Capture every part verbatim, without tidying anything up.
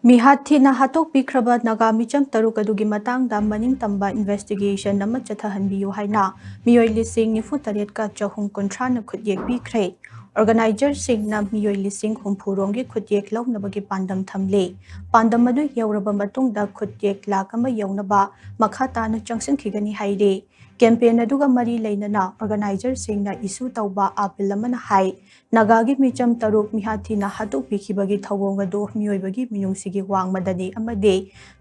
ꯃꯤꯍꯥꯠ ꯊꯤꯅ ꯍꯥꯠꯇꯣꯛꯄꯤꯈ꯭ꯔꯕ ꯅꯥꯒꯥ ꯃꯤꯆꯝ ꯇꯔꯨꯛ ꯑꯗꯨꯒꯤ ꯃꯇꯥꯡꯗ ꯃꯅꯤꯡ ꯇꯝꯕ ꯏꯟꯚꯦꯁꯇꯤꯒꯦꯁꯟ ꯑꯃ ꯆꯠꯊꯍꯟꯕꯤꯌꯨ ꯍꯥꯏꯅ ꯃꯤꯑꯣꯏ ꯂꯤꯁꯤꯡ ꯅꯤꯐꯨ ꯇꯔꯦꯠꯀ ꯆꯍꯨꯝ ꯀꯨꯟꯊ꯭ꯔꯥꯅ ꯈꯨꯠꯌꯦꯛ ꯄꯤꯈ꯭ꯔꯦ꯫ ꯑꯣꯔꯒꯅꯥꯏꯖꯔꯁꯤꯡꯅ ꯃꯤꯑꯣꯏ ꯂꯤꯁꯤꯡ ꯍꯨꯝꯐꯨ ꯔꯣꯝꯒꯤ ꯈꯨꯠꯌꯦꯛ ꯂꯧꯅꯕꯒꯤ ꯄꯥꯟꯗꯝ ꯊꯝꯂꯤ꯫ ꯄꯥꯟꯗꯝ ꯑꯗꯨ ꯌꯧꯔꯕ ꯃꯇꯨꯡꯗ ꯈꯨꯠꯌꯦꯛ ꯂꯥꯈ ꯑꯃ ꯌꯧꯅꯕ ꯃꯈꯥ ꯇꯥꯅ ꯆꯪꯁꯤꯟꯈꯤꯒꯅꯤ ꯍꯥꯏꯔꯤ꯫ ꯀꯦꯝꯄꯦꯟ ꯑꯗꯨꯒ ꯃꯔꯤ ꯂꯩꯅꯅ ꯑꯣꯔꯒꯅꯥꯏꯖꯔꯁꯤꯡꯅ ꯏꯁꯨ ꯇꯧꯕ ꯑꯥꯄꯤꯜ ꯑꯃꯅ ꯍꯥꯏ, ꯅꯥꯒꯥꯒꯤ ꯃꯤꯆꯝ ꯇꯔꯨꯛ ꯃꯤꯍꯥꯠ ꯊꯤꯅ ꯍꯥꯠꯇꯣꯛꯄꯤꯈꯤꯕꯒꯤ ꯊꯧꯑꯣꯡ ꯑꯗꯨ ꯃꯤꯑꯣꯏꯕꯒꯤ ꯃꯤꯅꯨꯡꯁꯤꯒꯤ ꯋꯥꯡꯃꯗꯅꯤ ꯑꯃꯗꯤ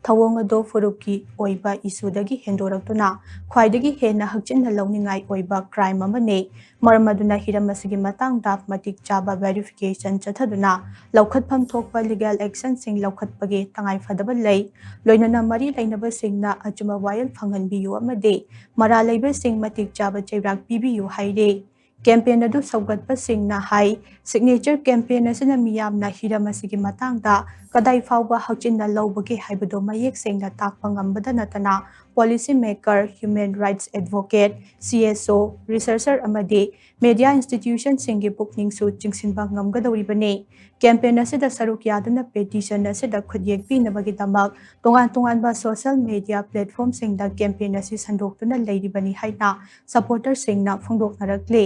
ꯊꯧꯑꯣꯡ ꯑꯗꯨ ꯐꯨꯔꯨꯞꯀꯤ ꯑꯣꯏꯕ ꯏꯁꯨꯗꯒꯤ ꯍꯦꯟꯗꯣꯔꯛꯇꯨꯅ ꯈ꯭ꯋꯥꯏꯗꯒꯤ ꯍꯦꯟꯅ ꯍꯛꯆꯤꯟꯅ ꯂꯧꯅꯤꯡꯉꯥꯏ ꯑꯣꯏꯕ ꯀ꯭ꯔꯥꯏꯝ ꯑꯃꯅꯤ꯫ ꯃꯔꯝ ꯑꯗꯨꯅ ꯍꯤꯔꯝ ꯑꯁꯤꯒꯤ ꯃꯇꯥꯡꯗ ꯃꯇꯤꯛ ꯆꯥꯕ ꯚꯦꯔꯤꯐꯤꯀꯦꯁꯟ ꯆꯠꯊꯗꯨꯅ ꯂꯧꯈꯠꯐꯝ ꯊꯣꯛꯄ ꯂꯤꯒꯦꯜ ꯑꯦꯛꯁꯟꯁꯤꯡ ꯂꯧꯈꯠꯄꯒꯤ ꯇꯉꯥꯏꯐꯗꯕ ꯂꯩ꯫ ꯂꯣꯏꯅꯅ ꯃꯔꯤ ꯂꯩꯅꯕꯁꯤꯡꯅ ꯑꯆꯨꯝꯕ ꯋꯥꯌꯦꯜ ꯐꯪꯍꯟꯕꯤꯌꯨ ꯑꯃꯗꯤ ꯃꯔꯥꯜ ꯂꯩꯕꯁꯤꯡ ꯃꯇꯤꯛ ꯆꯥꯕ ꯆꯩꯔꯥꯛ ꯄꯤꯕꯤꯌꯨ ꯍꯥꯏꯔꯤ꯫ ꯀꯦꯝꯄꯦꯟ ꯑꯗꯨ ꯁꯧꯒꯠꯄꯁꯤꯡꯅ ꯍꯥꯏ, ꯁꯤꯒꯅꯦꯆꯔ ꯀꯦꯝꯄꯦꯟ ꯑꯁꯤꯅ ꯃꯤꯌꯥꯝꯅ ꯍꯤꯔꯝ ꯑꯁꯤꯒꯤ ꯃꯇꯥꯡꯗ ꯀꯗꯥꯏ ꯐꯥꯎꯕ ꯍꯛꯆꯤꯟꯅ ꯂꯧꯕꯒꯦ ꯍꯥꯏꯕꯗꯨ ꯃꯌꯦꯛ ꯁꯦꯡꯅ ꯇꯥꯛꯄ ꯉꯝꯕꯗ ꯅꯠꯇꯅ, policy maker, human rights advocate, C S ꯑꯣ, ꯔꯤꯁꯔꯆꯔ ꯑꯃꯗꯤ ꯃꯦꯗꯤꯌꯥ ꯏꯟꯁꯇꯤꯇ꯭ꯌꯨꯁꯟꯁꯤꯡꯒꯤ ꯄꯨꯛꯅꯤꯡꯁꯨ ꯆꯤꯡꯁꯤꯟꯕ ꯉꯝꯒꯗꯧꯔꯤꯕꯅꯤ꯫ ꯀꯦꯝꯄꯦꯟ ꯑꯁꯤꯗ ꯁꯔꯨꯛ ꯌꯥꯗꯨꯅ ꯄꯦꯇꯤꯁꯟ ꯑꯁꯤꯗ ꯈꯨꯠꯌꯦꯛ ꯄꯤꯅꯕꯒꯤꯗꯃꯛ ꯇꯣꯉꯥꯟ ꯇꯣꯉꯥꯟꯕ ꯁꯣꯁꯤꯌꯦꯜ ꯃꯦꯗꯤꯌꯥ ꯄ꯭ꯂꯦꯠꯐꯣꯝꯁꯤꯡꯗ ꯀꯦꯝꯄꯦꯟ ꯑꯁꯤ ꯁꯟꯗꯣꯛꯇꯨꯅ ꯂꯩꯔꯤꯕꯅꯤ ꯍꯥꯏꯅ ꯁꯄꯣꯔꯇꯔꯁꯤꯡꯅ ꯐꯣꯡꯗꯣꯛꯅꯔꯛꯂꯤ꯫